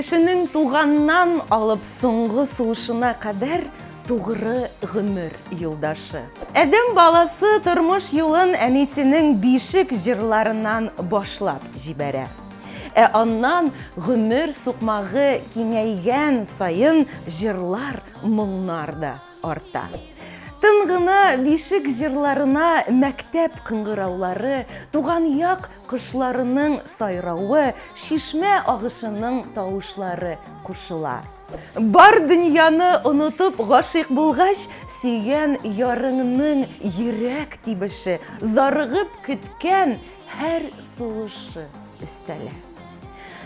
кешенең туганнан алып соңгы сулышына кадәр тугры гомер юлдашы. Адәм баласы тормыш юлын әнисенең бишек җырларыннан башлап җибәрә. Ә аннан гомер сукмагы киңәйгән саен җырлар, моңнар да арта. Тын гына бишек җырларына мәктәп кыңгыраулары, туган як кошларының сайравы, чишмә агышының тавышлары кушыла. Бар дөньяны онытып гашыйк булгач, сөйгән ярыңның йөрәк тибеше, зарыгып көткән һәр сулышы өстәлә.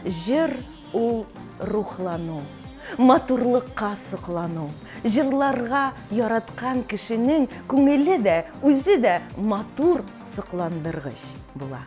Җыр ул рухлану, матурлыкка соклану. Җырларга яраткан кешенең күңеле дә, үзе дә матур, сокландыргыч була.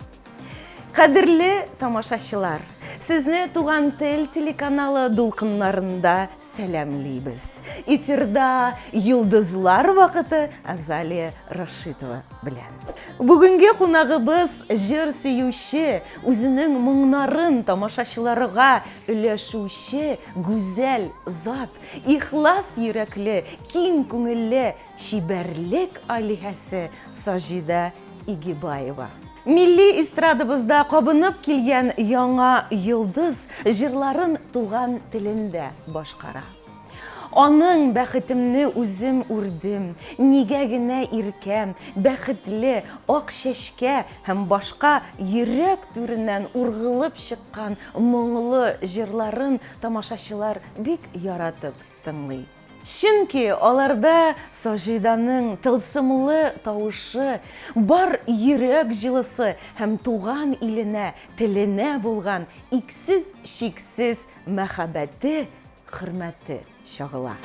Кадерле тамашачылар, сезне Туган тел телеканалы дулкыннарында сәламлибез. Эфирда Йолдызлар вакыты Азалия Рашитова белән. Бүгенге кунагыбыз җыр сөюче, үзенең моңнарын тамашачыларга өләшүче гүзәл зат, ихлас йөрәкле, киң күңелле чибәрлек алиһәсе Саҗидә Игебаева. Милли эстрадабызда кабынып килгән яңа йолдыз җырларын туган телендә башкара. Аның Бәхетемне үзем үрдем, Нигә генә иркәм, Бәхетле, Ак чәчкә һәм башка йөрәк түреннән ургылып чыккан моңлы җырларын тамашачылар бик яратып тыңлый. Чөнки аларда Саҗиданың тылсымлы тавышы, бар йөрәк җылысы һәм туган иленә, теленә булган иксез-чиксез мәхәббәте, хөрмәте чагыла.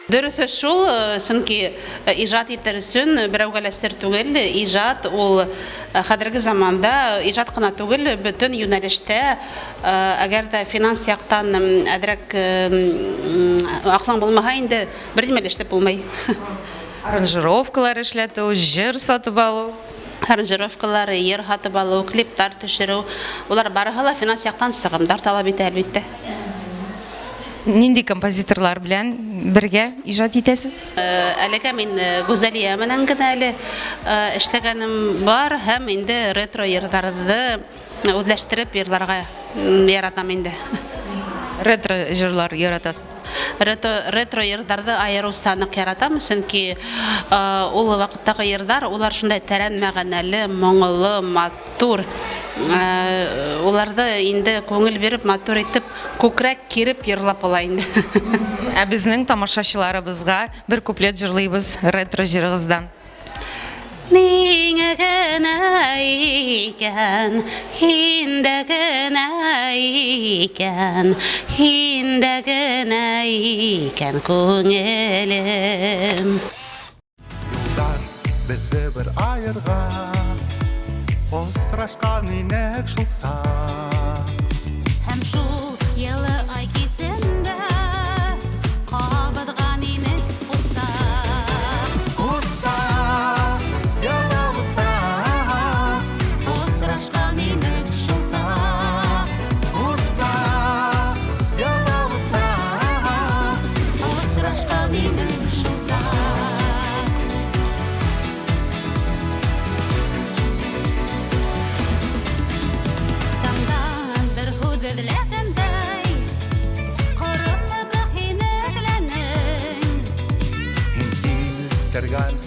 Дөресе шул, чөнки иҗат итер өчен берәүгә лә сер түгел, иҗат ул хәзерге заманда иҗат кына түгел, бөтен юнәлештә, әгәр дә финанс яктан әзрәк акчаң булмаһа инде, берни дә эшләп булмый. Аранжировкалар эшләтү, җыр сатып алу. Аранжировкалар, йыр һатып алу, клиплар төшерү, болар барыһы ла финанс яктан сыгымдар таләп итә, әлбиттә. Нинди композиторлар белән бергә иҗат итәсез? Әлегә мин Гүзәлия менән генә әле эшләгәнем бар һәм инде ретро йырларны үзләштереп йырларга яратам инде. Ретро җырлар яратасыз? Ретро, ретро йырларны аеруча нык яратам, чөнки ул вакыттагы йырлар, улар шундай тәрән мәгънәле, моңлы, матур. Уларны инде күңел биреп, матур итеп, күкрәк киреп йырлап була инде. Ә безнең тамашачыларыбызга бер куплет җырлыйбыз ретро җырыгыздан. Миңа генә икән, һиндә генә икән, һиндә генә икән күңелем. Юлдар безне бер аерган, Осрашкан инек шул сак. Һәм шул елы ай кисендә Кабызган инек уса. Уса, елы уса, Осрашкан инек шул сак.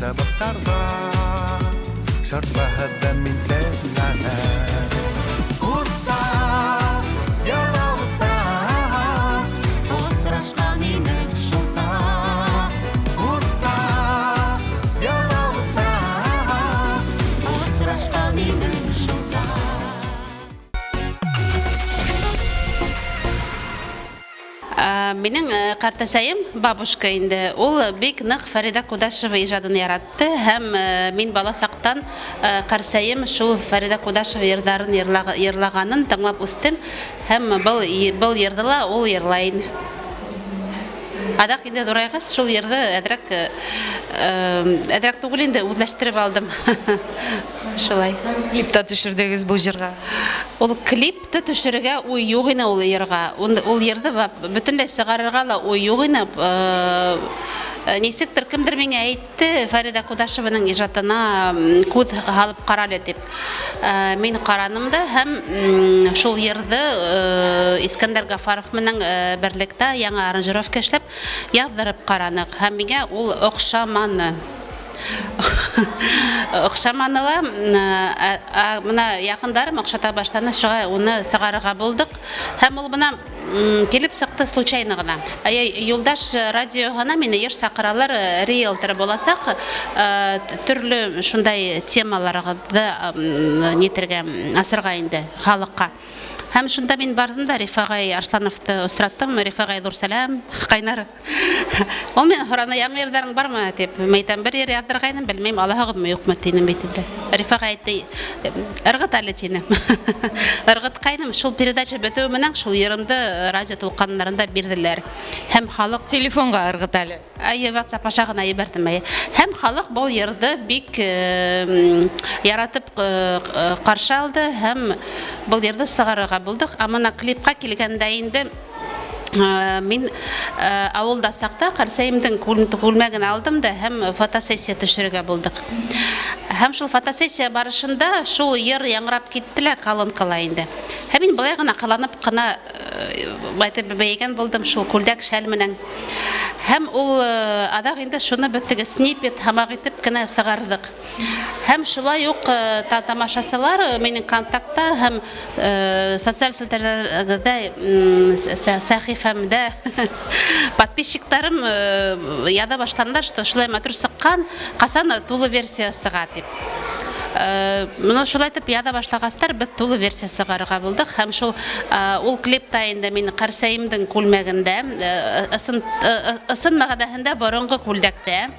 Сыбыҡтарға шырпы һыҙҙым мин теләнеп. Уса, йылы уса, осрашҡан инек шул саҡ. Уса, йылы уса, осрашҡан инек шул саҡ. Минең ҡартәсәйем, бабушка инде, ул бик ныҡ Фәриҙә Кудашева ижадын яратты, һәм мин бала саҡтан ҡәрсәйем шул Фәриҙә Кудашева йырҙарын йырлағанын тыңлап үҫтем, һәм был йырҙы ла ул йырлай ине. Аҙаҡ инде ҙурайғас шул йырҙы әҙерәк түгел инде, үҙләштереп алдым. Шулай. Клипта төшөрҙөгөҙ был йырға? Ул клипты төшөрөргә уй юҡ ине ул йырға. Ул йырҙы бөтөнләй сығарырға ла уй юҡ ине. Нисектер кемдер миңә әйтте, Фәриҙә Кудашеваның ижадына күҙ һалып ҡара әле тип. Мин ҡараным да һәм шул йырҙы Искәндәр Гафаров менән берлектә яңы аранжировка эшләп яҙҙырып ҡараныҡ. Һәм миңә ул оҡшаманы. Оҡшаманы ла, бына яҡындарым оҡшата башланы, шуға уны сығарырға булдыҡ. Һәм ул бына килеп сыҡты случайно ғына. Әй, Юлдаш радиоһына мине йыш саҡыралар, риэлтор буласаҡ, төрлө шундай темаларҙы нитергә, асырға инде халыҡҡа. Һәм шунда мин барҙым да Рифағай Арслановты осраттым. Рифағай, ҙур сәләм, ҡайнар. Ул мине һораны, яңы йырҙарың бармы тип. Мин әйтәм, бер йыр яҙҙырғайным, белмәйем, алаһығыҙмы, юҡмы тинем бит инде. Рифағай әйтте, ырғыт әле тинем. Ырғытҡайным, шул передача бөтөү менән шул йырымды радио тулҡындарында бирҙеләр. Һәм халыҡ Телефонға ырғыт әле. Әйе, WhatsApp аша ғына ебәрҙем, әйе. Һәм халыҡ был йырҙы бик яратып ҡаршы алды һәм был йырҙы сығарырға булдыҡ. Ә бына клипҡа килгәндә инде мин ауылда саҡта ҡәрсәйемдең күлмәген алдым да һәм фотосессия төшөрөргә булдыҡ. Һәм шул фотосессия барышында шул йыр яңғырап китте лә колонкала инде. Һәм мин былай ғына ҡыланып ҡына әйтеп бәйгән булдым шул күлдәк шәл менән. Һәм ул аҙаҡ инде шуны беҙ теге снипет һамаҡ итеп кенә сығарҙыҡ. Һәм шулай уҡ тамашасылар минең контактта һәм социаль селтәрҙәрҙә сәхифәмдә подписчиктарым яҙа башланылар, что шулай матур сыҡҡан, ҡасан тулы версия сыға тип. Бына шулай итеп яҙа башлағастар, беҙ тулы версия сығарырға булдыҡ. Һәм шул ул клипта инде мин ҡәрсәйемдең күлмәгендә, ысын мәғәнәһендә боронғо күлдәктә,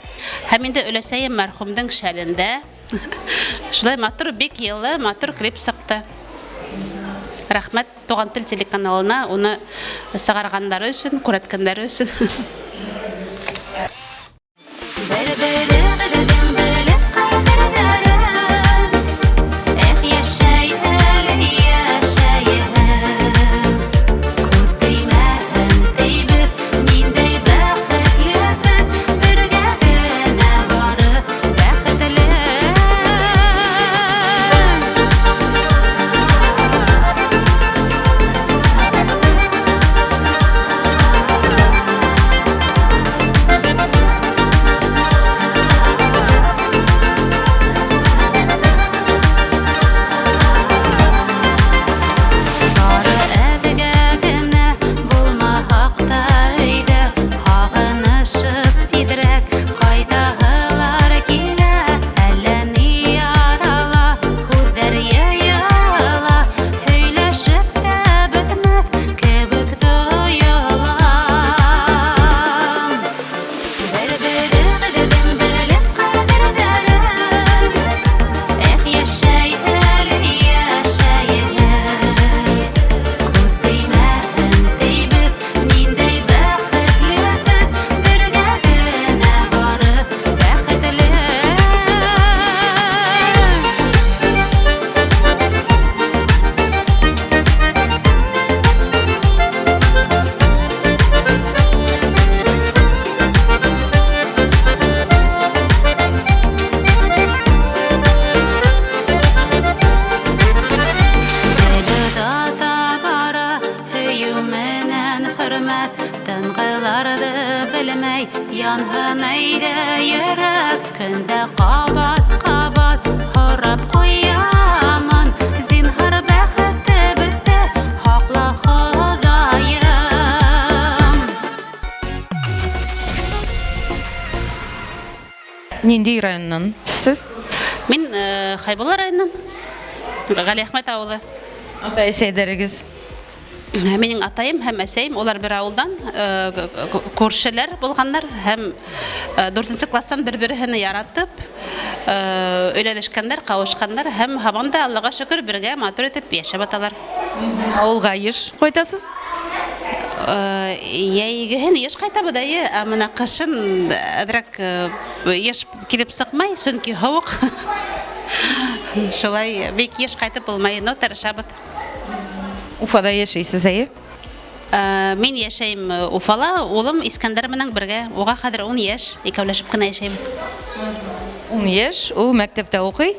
һәм инде өләсәйем мәрхүмдең шәлендә. Шулай матур, бик йылы, матур клип сыҡты. Рәхмәт Туған тел телеканалына уны сығарғандары өсөн, күрһәткәндәре өсөн. Янһын әйҙә йөрәк, Көн дә кабат-кабат һорап куямын, Зинһар, бәхетебеҙҙе һаҡла, Хоҙайым. Нинди районнан сез? Мин Хайбулла районыннан, Галиәхмәт авылы. Атай-әсәйләрегез? Минең атайым һәм әсәйем, улар бер авылдан, күршеләр булганнар һәм дүртенче класстан бер-береһен яратып, өйләнешкәннәр, кавышканнар һәм һаман да, Аллага шөкер, бергә матур итеп яшәп аталар. Авылга еш кайтасыз? Йәйгеһен еш кайтабыз, әйе, ә менә кышын әзрәк еш килеп чыкмай, чөнки һавык. Шулай бик еш кайтып булмай, но тырышабыз. Уфада яшәйсез, әйе? Мин яшәйм Уфала, улым Искәндәр менән бергә. Уга хәзер 10 яшь, икәүләшеп кенә яшәйбез. 10 яшь, ул мәктәптә укый.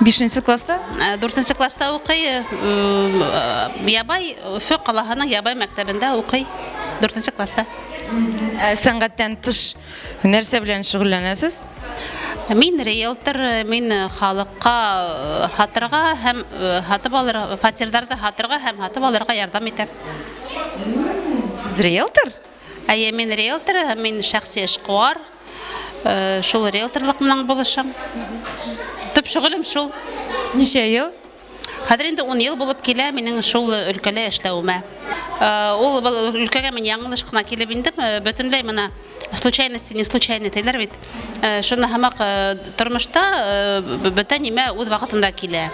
5 класста? 4 класста укый. Ябай, Өфе калаһының Ябай мәктәбендә укый. 4 класста. Ә сәнгатьтән тыш нәрсә белән шөгыльләнәсез? Мин риэлтор, мин халыкка һатырга һәм һатып алырга, фатирларда һатырга һәм һатып алырга ярдәм итәм. Сез риэлтор? Әйе, мин риэлтор, мин шәхси эшкуар. Шул риэлторлык белән булышам. Төп шөгылем шул. Ничә ел? Хәзер инде 10 ел булып килә минем шул өлкәлә эшләвемә. Ул был өлкәгә мин яңылыш кына килеп индем, бөтенләй менә случайности не случайны диләр бит. Шуны һамак тормышта бөтен нимә үз вакытында килә.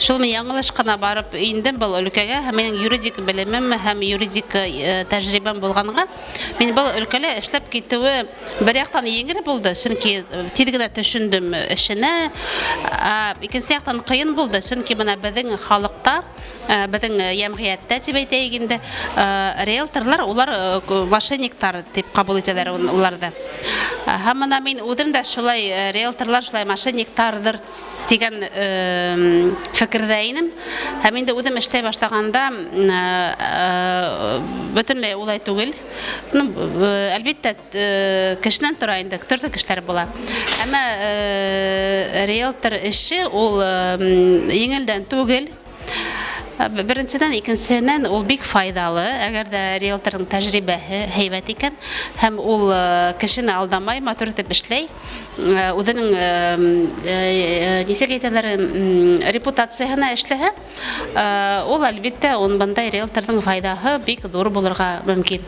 Шул мин яңылыш кына барып индем был өлкәгә һәм минем юридик белемем һәм юридик тәҗрибәм булганга, мин был өлкәлә эшләп китүе бер яктан еңел булды, чөнки тиз генә төшендем эшенә. Икенче яктан кыен булды, чөнки менә безнең халыкта, безнең җәмгыятьтә дип әйтәйек инде, риэлторлар улар мошенниклар дип кабул итәләр уларны. Һәм менә мин үзем дә шулай риэлторлар шулай мошенниклардыр дигән фикердә инем. Һәм инде үзем эшләй башлаганда бөтенләй улай түгел. Ну, әлбәттә, кешенән тора инде, төрле кешеләр була. Әмма риэлтор эше ул еңелдән түгел. Беренчедән, икенчедән ул бик файдалы, әгәр дә риэлторның тәҗрибәһе һәйбәт икән һәм ул кешене алдамай, матур итеп эшләй, үзенең ничек әйтәләр, репутацияһенә эшләһә, ул әлбәттә, ун бындай риэлторның файдаһы бик зур булырга мөмкин.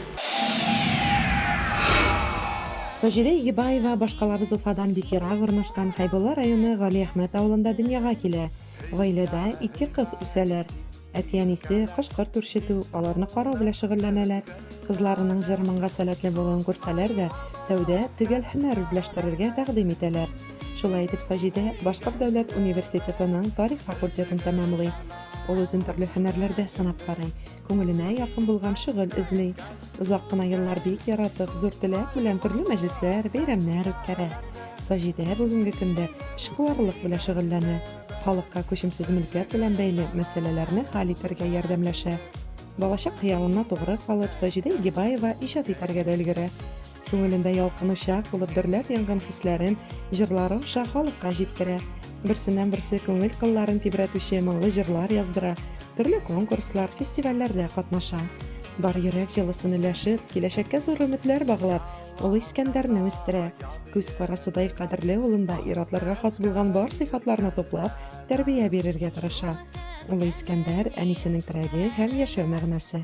Саҗидә Игебаева башкалабыз Уфадан бик ерак урнашкан Хәйбулла районы Галиәхмәт авылында дөньяга килә. Гаиләдә ике кыз үсәләр. Әти-әнисе кош-корт үрчетү, аларны карау белән шөгыльләнәләр. Кызларының җыр-моңга сәләтле булуын күрсәләр дә, тәүдә төгәл һөнәр үзләштерергә тәкъдим итәләр. Шулай итеп Саҗидә Башкорт дәүләт университетының тарих факультетын тәмамлый. Ул үзен төрле һөнәрләрдә сынап карый, күңеленә якын булган шөгыль эзли. Озак кына еллар бик яратып, зур теләк белән төрле мәҗлесләр, бәйрәмнәр үткәрә. Саҗидә бүгенге көндә эшкуарлык белән шөгыльләнә, халыкка күчемсез мөлкәт белән бәйле мәсьәләләрне хәл итәргә ярдәмләшә. Балачак хыялына тугры калып, Саҗидә Игебаева иҗат итәргә дә өлгерә. Күңелендә ялкын учак булып дөрләп янган хисләрен җырлары аша халыкка җиткерә. Берсеннән-берсе күңел кылларын тибрәтүче моңлы җырлар яздыра, төрле конкурслар, фестивальләрдә катнаша. Бар йөрәк җылысын өләшеп, киләчәккә зур өметләр баглап, Олы Искәндәрне үстерә. Күз карасыдай кадерле улында ир-атларга хас булган бар сыйфатларны туплап, тәрбия бирергә тырыша. Улы Искәндәр, әнисенең терәге һәм яшәү мәгънәсе.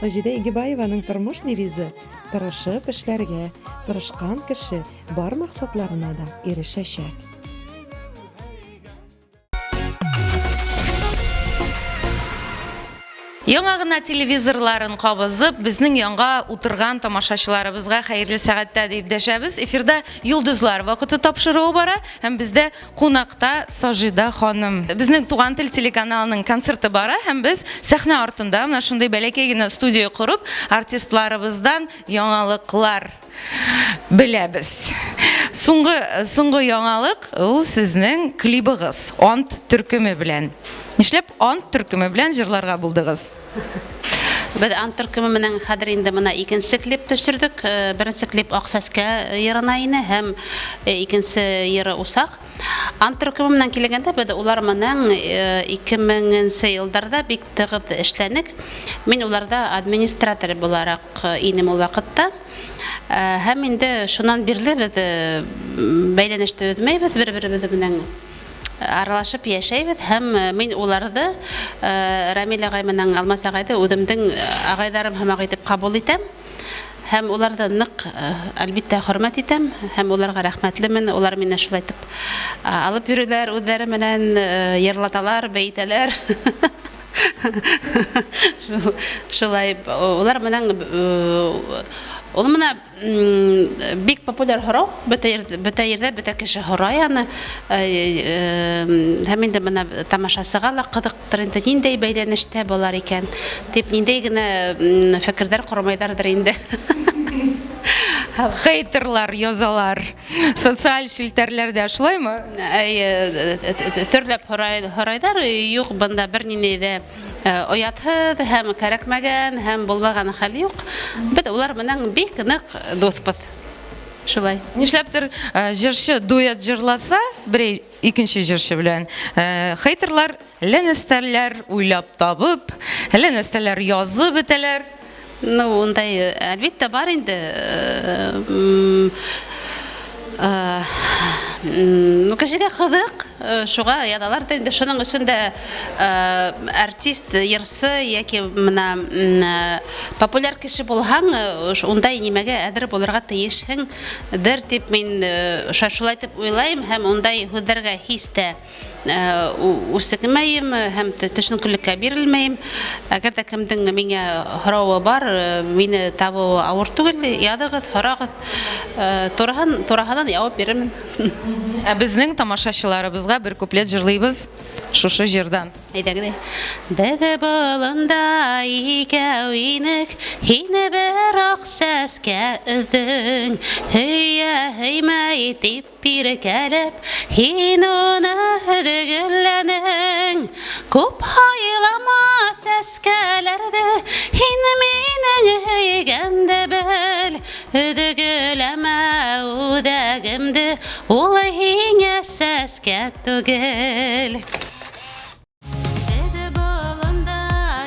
Саҗидә Игебаеваның тормыш девизы, тырышып эшләргә, тырышкан кеше бар максатларына да ирешәчәк. Яңа гына телевизорларын кабызып, безнең янга утырган тамашачыларыбызга хәерле сәгатьтә дип дәшәбез. Эфирда Йолдызлар вакыты тапшыруы бара һәм бездә кунакта Сажида ханым. Безнең Туган тел телеканалының концерты бара һәм без сәхнә артында менә шундый бәләкәй генә студия корып, артистларыбыздан яңалыклар беләбез. Соңгы, соңгы яңалык ул сезнең клибыгыз Ант төркеме белән. Нишләп Ант төркеме белән җырларга булдыгыз? Без Ан төркеме менән хәҙер инде мына икенсе клип төшөрҙөк. Беренсе клип Аҡ сәскә йырына ине һәм икенсе йыры Усаҡ. Ан төркеме менән килгәндә беҙ улар менән 2000 йылдарҙа бик тығыҙ эшләнек. Мин уларҙа администратор булараҡ инем ул ваҡытта. Һәм инде шунан бирле беҙ бәйләнеште өҙмәйбеҙ, бер-беребеҙ менән аралашып йәшәйбеҙ һәм мин уларҙы Рамил ағай менән Алмас ағайҙы үҙемдең ағайҙарым һымаҡ итеп ҡабул итәм. Һәм уларҙы ныҡ, әлбиттә, хөрмәт итәм һәм уларға рәхмәтлемен. Улар мине шулай итеп алып йөрөйләр, үҙҙәре менән йырлаталар, бейетәләр. Шулай улар менән ул менә бик популяр һорау, бөтә ерҙә бөтә кеше һорай аны. Һәм инде бына тамашасыға ла ҡыҙыҡтыр инде, ниндәй бәйләнештә булар икән тип, ниндәй генә фекерҙәр ҡормайҙарҙыр инде. Хейтерлар язалар социаль челтәрләрдә, шулаймы? Әй, төрләп һорайҙар, юҡ, бында бер ниндәй ҙә оятһыҙ һәм кәрәкмәгән һәм булмаған хәл юҡ. Беҙ улар менән бик ныҡ дуҫбыҙ. Шулай. Нишләптер җырчы дуэт җырласа, берәй икенче җырчы белән, хейтерлар әллә нәрсәләр уйлап табып, әллә нәрсәләр язып бетәләр. Ну, ундай, әлбиттә, бар инде. Ну, кешегә ҡыҙыҡ, шуға яҙалар да инде. Шуның өсөн дә артист, йырсы йәки мына популяр кеше булһаң, ундай нимәгә әҙер булырға тейешһеңдер тип мин шулай итеп уйлайым һәм ундай һүҙҙәргә һис тә үсекмәйем һәм төшөнкөлөккә бирелмәйем. Әгәр ҙә кемдең миңә һорауы бар, мине табыуы ауыр түгел, яҙығыҙ, һорағыҙ, тураһынан яуап бирермен. Ә безнең тамашасыларыбыҙға бер куплет җырлыйбыз шушы җырдан. Әйҙәгеҙ. Беҙ болонда икәү инек, һине бер аҡ сәскә өҙҙөң. Һөйә һөймәй тип иркәләп, һин уны өҙгөләнең. Күп һайлама сәскәләрҙе, һин минең һөйгәнде бел. Өҙгөләмә үҙәгемде, ул һиңә сәскә түгел. Беҙ болонда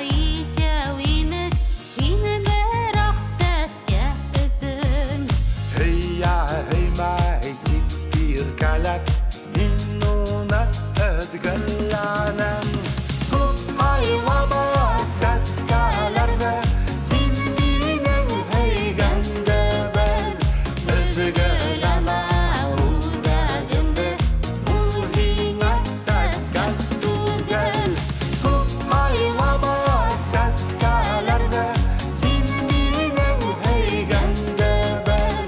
икәү инек, һин бер аҡ сәскә өҙҙөң. Һөйә һөймәй тип иркәләп, һин уны өҙгөләнең. Күп һайлама сәскәләрҙе, һин минең һөйгәнде бел. Өҙгөләмә үҙәгемде, ул һиңә сәскә түгел. Күп һайлама сәскәләрҙе, һин минең һөйгәнде бел.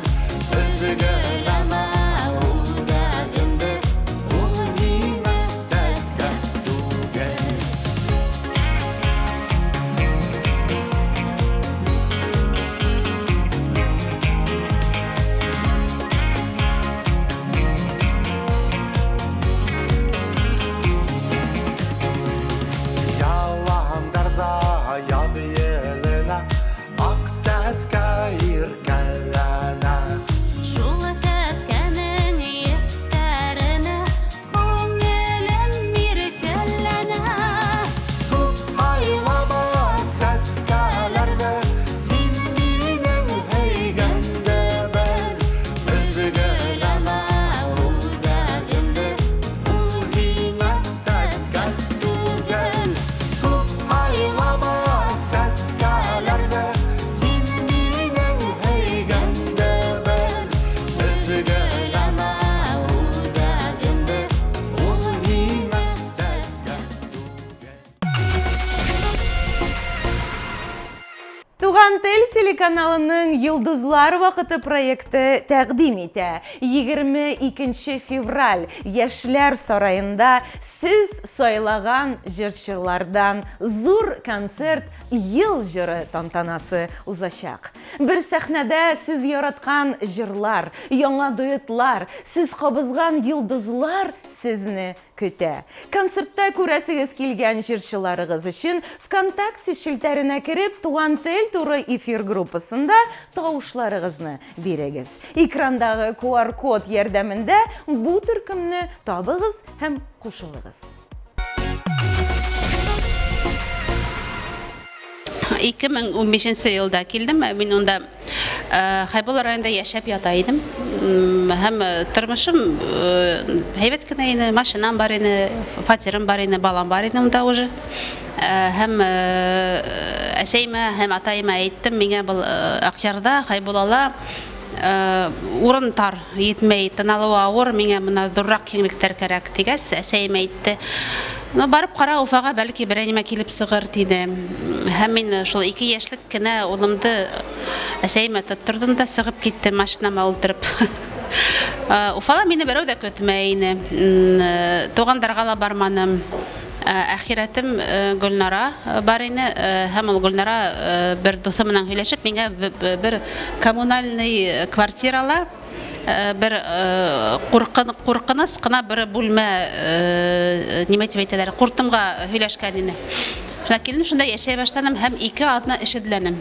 Өҙгөләмә үҙәгемде, ул һиңә сәскә түгел. Яландарҙа яҙ еленә аҡ сәскә иркәләнә. Шул сәскәнең еҫтәренә күңелем иркәләнә. Күп һайлама сәскәләрҙе, һин минең һөйгәнде бел. Өҙгөләмә үҙәгемде, ул һиңә сәскә түгел. Күп һайлама сәскәләрҙе, һин минең һөйгәнде бел. Өҙгөләмә үҙәгемде, ул һиңә сәскә түгел. Туған тел телеканалының Йолдызлар ваҡыты проекты тәҡдим итә. 22 февраль Йәшләр сарайында сез сайлаған җырчылардан зур концерт Ел җыры тантанасы узачак. Бер сәхнәдә сез яраткан җырлар, яңа дуэтлар, сез кабызган йолдызлар сезне көтә. Концертта күрәсегез килгән җырчыларыгыз өчен ВКонтакте челтәренә кереп, Туган тел туры эфир группасында тавышларыгызны бирегез. Экрандагы QR-код ярдәмендә бу төркемне табыгыз һәм кушылыгыз. 2015 елда килдем. Мин унда Хәйбулла районында яшәп ята идем. Һәм тормышым һәйбәт кенә иде. Машинам бар иде, фатирым бар иде, балам бар иде унда уже. Һәм әсәйемә һәм атаема әйттем, миңа был Акъярда, Хәйбуллала урын тар, етмәй, тын алуы авыр, миңа менә зуррак киңлектәр кәрәк, дигәс, әсәем әйтте, Ну, барып кара Уфага, бәлки берәр нимә килеп сыгыр, диде. Һәм мин шул 2 яшьлек кенә улымды әсәемә тоттырдым да сыгып киттем машинама ултырып. Уфала мине берәү дә көтмәй ине. Тугандарга ла барманым. Әхирәтем Гөлнара бар ине, һәм ул Гөлнара бер дусы менән һөйләшеп, миңа бер коммунальный квартирала бер куркыныч кына бер бүлмә, нимә дип әйтәләр, куртымга һөйләшкән ине. Шунда килдем, шунда яшәй башладым һәм 2 атна эш эзләнем.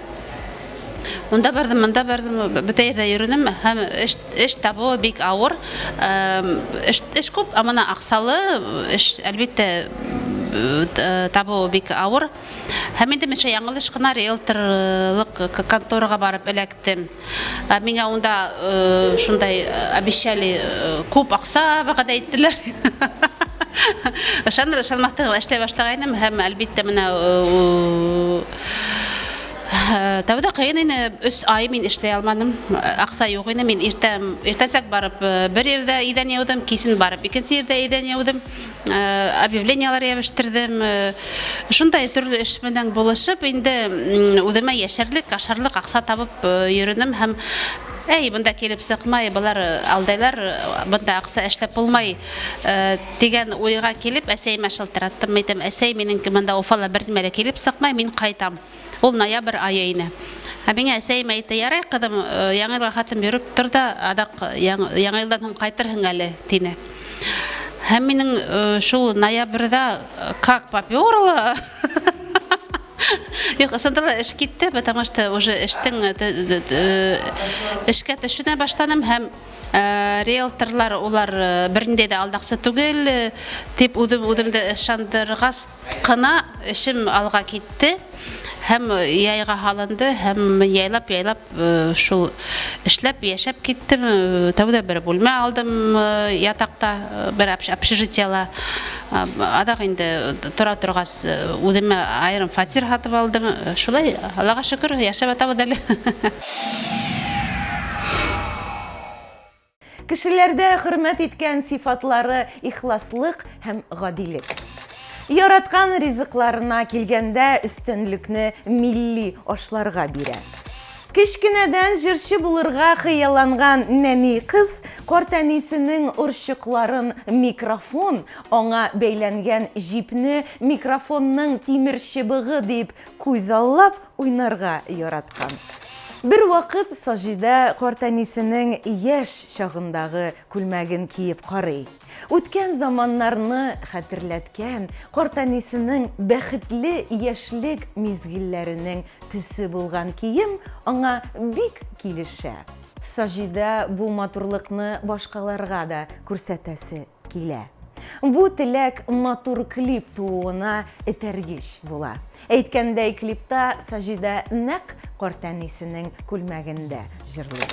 Унда бардым, монда бардым, бөтә җирдә йөренем һәм эш табуы бик авыр. Эш күп, ә моны аксалы эш, әлбиттә, табуы бик авыр. Һәм инде мин шул яңылыш кына риэлторлык конторага барып эләктем. Миңа унда шундай обещали күп акса вәгъдә иттеләр. Ышаныр, ышанмастан эшләй башлагайным һәм әлбиттә менә тәүдә кыен ине, 3 ай мин эшләй алмадым. Акса юк ине, мин иртәнсәк барып бер җирдә идән яудым, кисен барып икенче җирдә идән яудым. Объявлениеләр ябештирдем. Шундай төрле эш менән булышып, инде үземә яшәрлек, ашарлык акса табып йөренем һәм әй, монда килеп чыкмай, болар алдайлар, монда акса эшләп булмай дигән уйга килеп, әсәемә шылтыраттым. Әйтәм, әсәй, минең монда Уфала бер нимә дә килеп чыкмай, мин кайтам. Ул ноябрь айы ине. Ә миңа әсәем әйтте, ярай, кызым, яңа елга хатым йөреп тор да, адак яңа елдан һуң кайтырһың әле, тине. Һәм минең шул ноябрьдә как поперло. Юк, ысында ла эш китте, потому что уже эшкә төшенә башланым һәм риэлторлар улар бернинди дә алдакчы түгел дип үземде ышандыргас кына эшем алга китте һәм яйга һалынды һәм яйлап-яйлап шул эшләп яшәп киттем. Тәүдә бер бүлмә алдым ятакта, бер общежитиела. Адак инде тора торгас үземә аерым фатир һатып алдым. Шулай, Аллага шөкер, яшәп ятабыз әле. Кешеләрдә хөрмәт иткән сифатлары ихласлык һәм гадилек. Яраткан ризыкларына килгәндә өстенлекне милли ашларга бирә. Кечкенәдән җырчы булырга хыялланган нәни кыз картәнисенең орчыкларын микрофон, аңа бәйләнгән җипне микрофонның тимер чыбыгы дип күзаллап уйнарга яраткан. Бер вакыт Саҗидә картәнисенең яшь чагындагы күлмәген киеп карый. Үткән заманнарны хәтерләткән картәнисенең бәхетле яшьлек мизгелләренең төсе булган кием аңа бик килешә. Саҗидә бу матурлыкны башкаларга да күрсәтәсе килә. Бу теләк матур клип тууына этәргеч була. Әйткәндәй, клипта Саҗидә нәкъ картәнисенең күлмәгендә җырлый.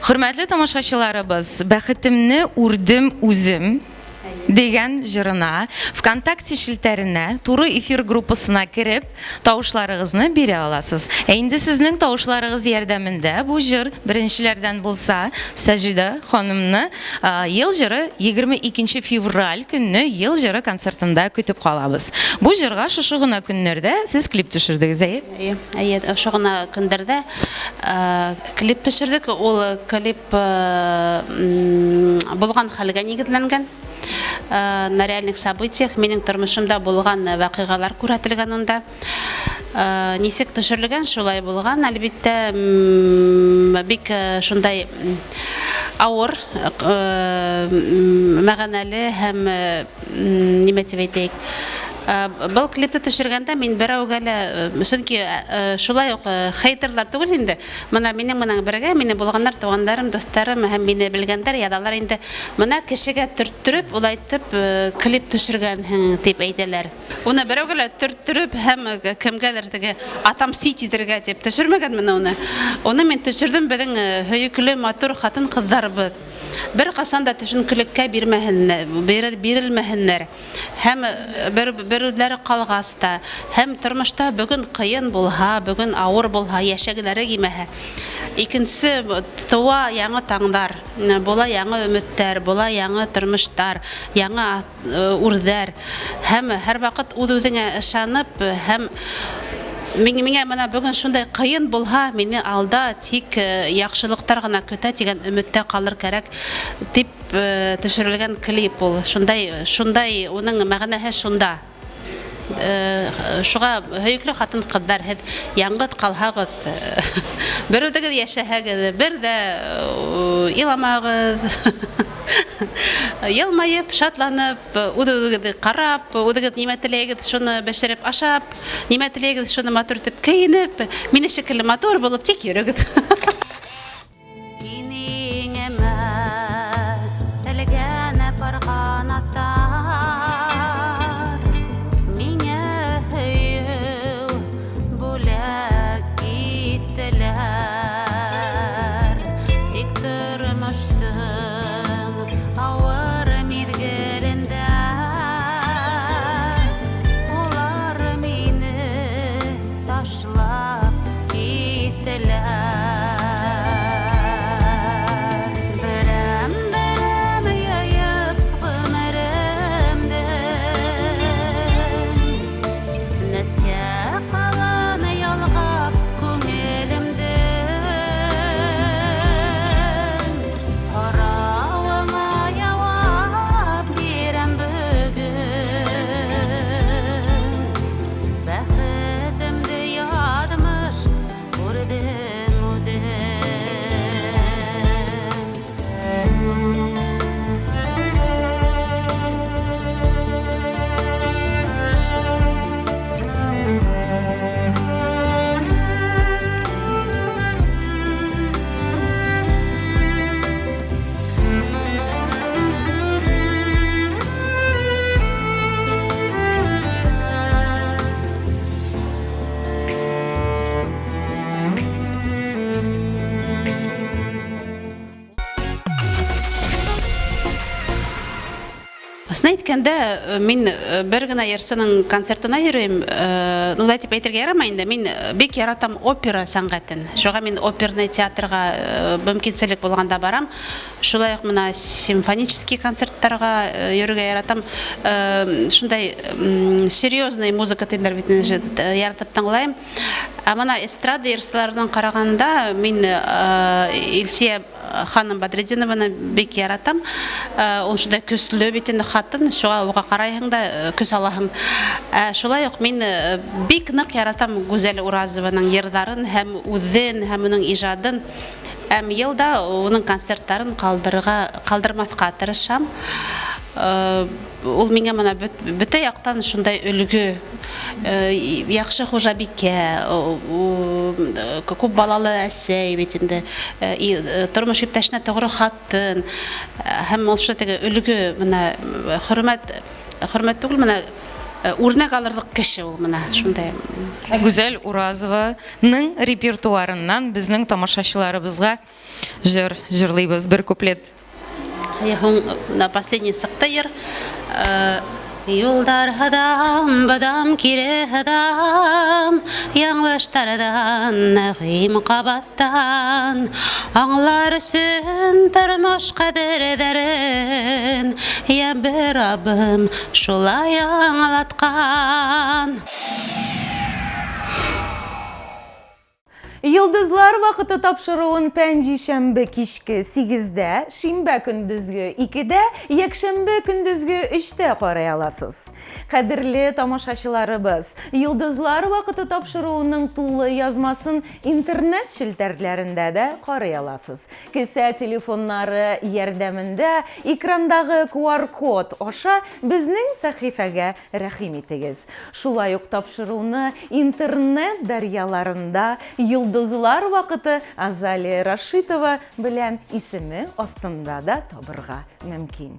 Хөрмәтле тамашачыларыбыз, Бәхетемне үрдем үзем дигән җырына ВКонтакте челтәренә туры эфир группасына кереп, тавышларыгызны бирә аласыз. Ә инде сезнең тавышларыгыз ярдәмендә бу җыр беренчеләрдән булса, Саҗидә ханымны Ел җыры 22 февраль көнне Ел җыры концертында көтеп калабыз. Бу җырга шушы гына көннәрдә сез клип төшердегез, әйе? Әйе, әйе, шушы гына көннәрдә клип төшердек. Ул клип булган хәлгә нигезләнгән. На реальных событиях минем тормышымда булган вакыйгалар күрсәтелгән анда. Ничек төшерелгән, шулай булган, әлбиттә, бик шундай авыр, мәгънәле һәм нимә дип әйтәйек. Был клипты төшергәндә мин берәүгә лә, чөнки шулай ук хейтерлар түгел инде. Менә минем менән бергә мине булганнар, туганнарым, дусларым һәм мине белгәннәр язалар инде. Менә кешегә төрттереп, улай итеп клип төшергәнһең дип әйтәләр. Уны берәүгә лә төрттереп һәм кемгәдер теге отомстить итергә дип төшермәгәнмен уны. Уны мин төшердем безнең һөекле матур хатын-кызларыбыз беркайчан да төшенкелеккә бирмәһеннәр, бирелмәһеннәр. Һәм бер берүзләре калгач та, һәм тормышта бүген кыен булһа, бүген авыр булһа, яшәгеләре кимәһә. Икенчесе туа яңа таңнар, була яңа өметтәр, була яңа тормыштар, яңа үрҙәр һәм һәрваҡыт үҙ-үҙеңә ышанып һәм миңә менә бөгөн шундай ҡыйын булһа, мине алда тик яҡшылыҡтар ғына көтә тигән өмөттә ҡалыр кәрәк дип төшөрөлгән клип ул. Шундай, шундай уның мәғәнәһе шунда. Шуға һөйөклө хатын-ҡыҙҙар, һеҙ яңғыҙ ҡалһағыҙ, бер үҙегеҙ йәшәһәгеҙ, бер ҙә иламағыҙ. Йылмайып, шатланып, үҙ-үҙегеҙҙе ҡарап, үҙегеҙ нимә теләйегеҙ, шуны бешереп ашап, нимә теләйегеҙ, шуны матур итеп кейенеп, мине шикелле матур булып тик йөрөгөҙ. Ысын әйткәндә, мин бер генә йырсының концертына йөрөйм. Ну, улай дип әйтергә ярамай инде. Мин бик яратам опера сәнгатен. Шуңа мин оперный театрга мөмкинселек булганда барам. Шулай ук менә симфонический концертларга йөрергә яратам. Шундай серьезный музыка диләр бит инде, яратып тыңлайм. Ә менә эстрада йырчыларыннан караганда, мин Илсия ханым Бадретдинованы бик яратам. Ул шундай көсле бит инде хатын, шуңа уга карайһың да көс алаһың. Шулай ук мин бик нык яратам Гүзәл Уразованың йырларын һәм үзен, һәм уның ижадын. Һәм ел да уның концертларын калдырырга, калдырмаска тырышам. Ул миңа менә бөтә яктан шундай өлгө, яхшы хуҗабикә, күп балалы әсәй бит инде, тормыш иптәшенә тугры хатын, һәм ул шул теге өлгө менә хөрмәт, хөрмәт түгел, менә Үрнәк алырлык кеше ул менә шундай. Ә Гүзәл Уразованың репертуарыннан безнең тамашачыларыбызга җыр җырлыйбыз бер куплет. Һуң на последний сыкты йыр. Юлдар һыдам, быдам кире һыдам, Яңлыштардан нәгыйм кабаттан. Аңлар өчен тормыш кадердәрен, Я бер Раббым шулай аңлаткан. Йолдызлар вакыты тапшыруын пәнҗешәмбе кичке сигездә, шимбә көндезге икедә, якшәмбе көндезге өчтә карый аласыз. Кадерле тамашачыларыбыз, Йолдызлар вакыты тапшыруының тулы язмасын интернет челтәрләрендә дә карый аласыз. Кесә телефоннары ярдәмендә экрандагы QR-код аша безнең сәхифәгә рәхим итегез. Шулай ук тапшыруны интернет дәрьяларында Йолдызлар вакыты Азалия Рашитова белән исеме астында да табырга мөмкин.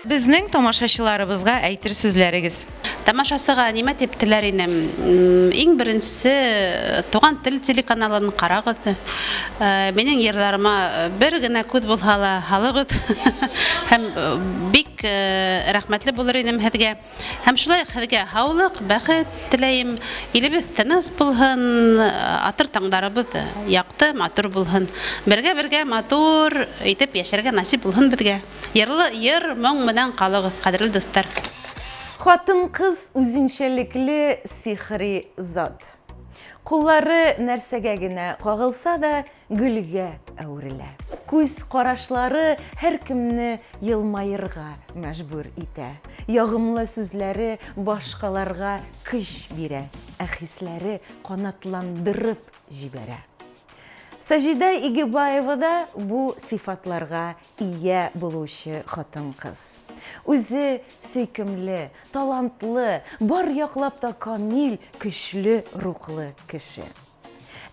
Безнең тамашачыларыбызга әйтер сүзләрегез. Тамашасыга нимә дип теләр инем? Иң беренче Туган тел телеканалын карагыз. Минем йырларыма бер генә күз булһа ла һалыгыз. Һәм бик рәхмәтле булыр инем һеҙгә. Һәм шулай ук һеҙгә һаулыҡ, бәхет теләйем. Илебеҙ тыныс булһын, атыр таңдарыбыҙ яҡты, матур булһын. Бергә-бергә матур итеп йәшәргә насип булһын беҙгә. Йырлы йыр, моң менән ҡалығыҙ, ҡәҙерле дуҫтар. Хатын-кыз үзенчәлекле сихри зат. Куллары нәрсәгә генә кагылса да, гөлгә әверелә. Күз карашлары һәркемне елмаерга мәҗбүр итә. Ягымлы сүзләре башкаларга көч бирә, ә хисләре канатландырып җибәрә. Саҗидә Игебаева да бу сыйфатларга ия булучы хатын-кыз. Үзе сөйкемле, талантлы, бар яклап та камил, көчле рухлы кеше.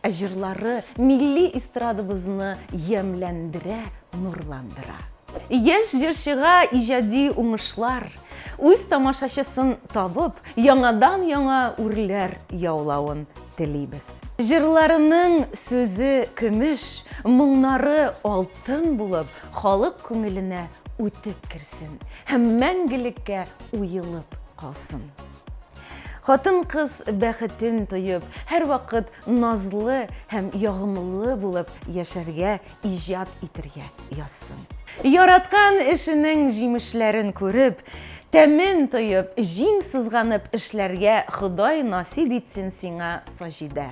Ә җырлары милли эстрадабызны ямьләндерә, нурландыра. Яшь җырчыга иҗади уңышлар, үз тамашачысын табып, яңадан-яңа үрләр яулавын телибез. Җырларының сүзе көмеш, моңнары алтын булып, халык күңеленә үтеп керсен һәм мәңгелеккә уелып калсын. Хатын-кыз бәхетен тоеп, һәрвакыт назлы һәм ягымлы булып яшәргә, иҗат итергә язсын. Яраткан эшенең җимешләрен күреп, тәмен тоеп, җиң сызганып эшләргә Ходай насыйп итсен сиңа, Саҗидә.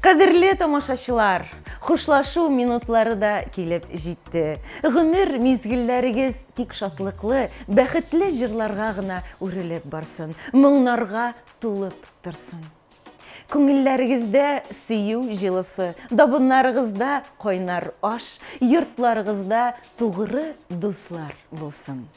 Кадерле тамашачылар, хушлашу минутлары да килеп җитте. Гомер мизгелләрегез тик шатлыклы, бәхетле җырларга гына үрелеп барсын, моңнарга тулып торсын. Күңелләрегездә сөю җылысы, табыннарыгызда кайнар аш, йортларыгызда тугры дуслар булсын.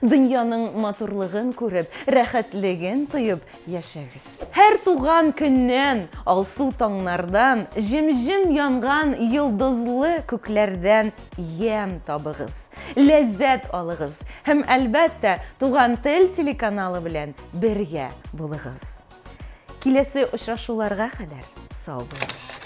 Дөньяның матурлыгын күреп, рәхәтлеген тоеп яшәгез. Һәр туган көннән, алсу таңнардан, җем-җем янган йолдызлы күкләрдән ямь табыгыз, ләззәт алыгыз һәм, әлбәттә, Туган тел телеканалы белән бергә булыгыз. Киләсе очрашуларга кадәр сау булыгыз.